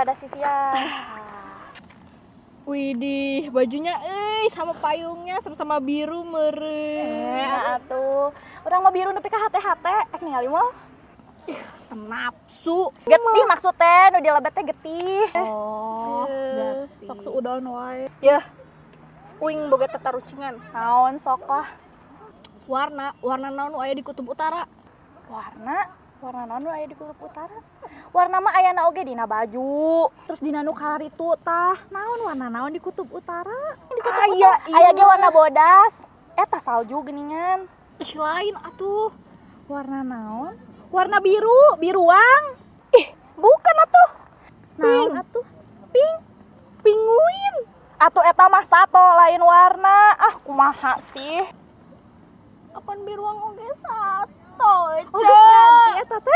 rada sisian. Widih, bajunya sama payungnya sama-sama biru meureun. Atuh. Urang mah biru nepi ka hate-hate, ek ningali moal. Nafsu. Getih maksud teh, nu dilebet teh getih. Oh, getih. Sok suudon wae. Yah. Uing boga tatarucingan. Naon sok lah. Warna, warna naon nu aya di Kutub Utara? Warna, warna naon nu aya di Kutub Utara? Warna mah ayana oge dina baju. Terus dina nu kararitu tah. Naon warna naon di Kutub Utara? Di Kutub Aya, Utara. Aya ge warna bodas. Eta salju geuningan. Ih, lain atuh. Warna naon? Warna biru, biruang. Ih, bukan atuh. Naon atuh? Pink. Pinguin. Atuh eta mah sato lain warna. Ah, kumaha sih? Apan biruang oge sato, Oh, geus ganti eta teh.